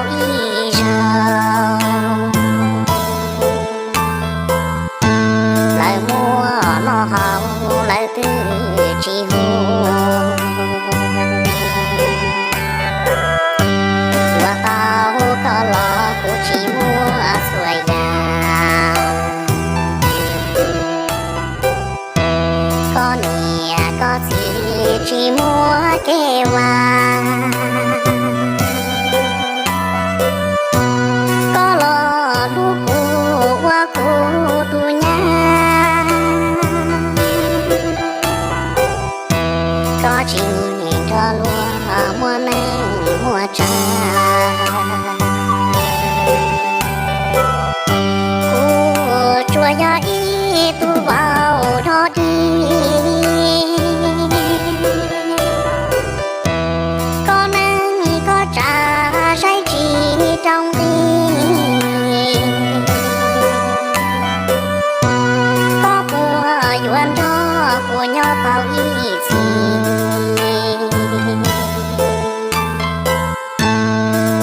ib zaug. Lawv muaj noj haus lawv twb tsis huv. Yuav tau koj los kuv tsis muaj txhua yam. Koj niam koj txiv tsis muaj kev vaj. Koj los hlub kuv ua kuv tus nyab. Koj tsis nrog luag muaj neej muaj tsav. Kuv tsuas yog ib tug vauv dog dig. Koj neej koj tsav saib tsis rau nqi. Koj puas yuav nrog kuv nyob tau ib txhis?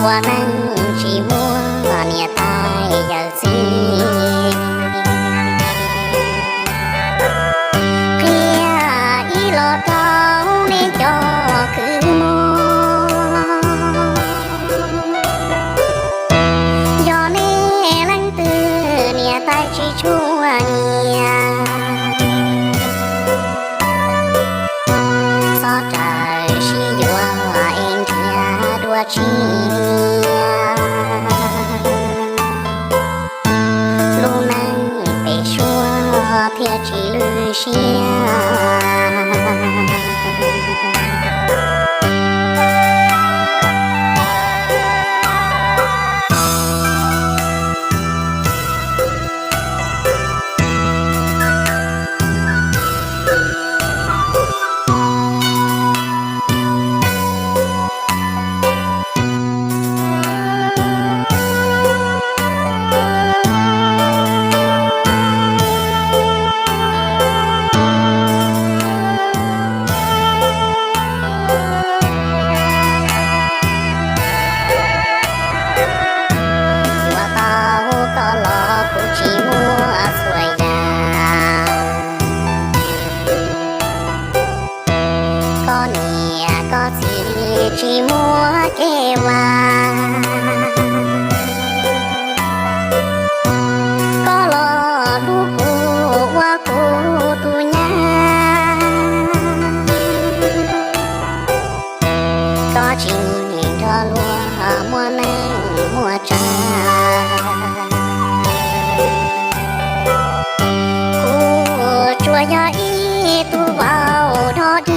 Ua neej tsis muaj niam tais yawm txiv. Qhia ib los rau nej cov kwv mog. Yog nej leej twg niam tais tsis tshua nyiam, txhob raws sib yuav es nrhiav dua tsis niam. Lub neej pem suab thiaj tsis lwj siab. Yuav tau koj los kuv tsis muaj txhua yam. Koj niam koj txiv tsis muaj kev vaj. Koj los hlub kuv ua kuv tus nyab. Koj tsis nrog luag muaj neej muaj tsav. Kuv tsuas yog ib tug vauv dog dig.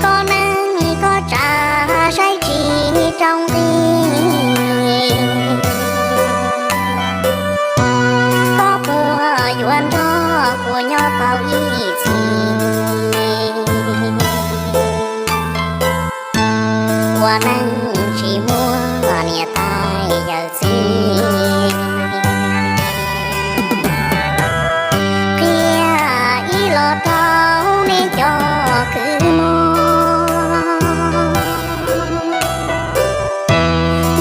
Koj neej koj tsav saib tsis rau nqi. Koj puas yuav nrog kuv nyob tau ib txhis? Ua neej tsis muaj niam tais yawm txiv. Qhia ib los rau nej cov kwv mog.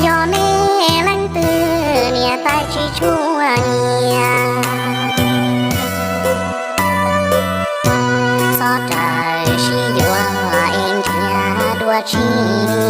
Yog nej leej twg niam tais tsis tshua nyiam, txhob raws sib yuav es nrhiav dua tsis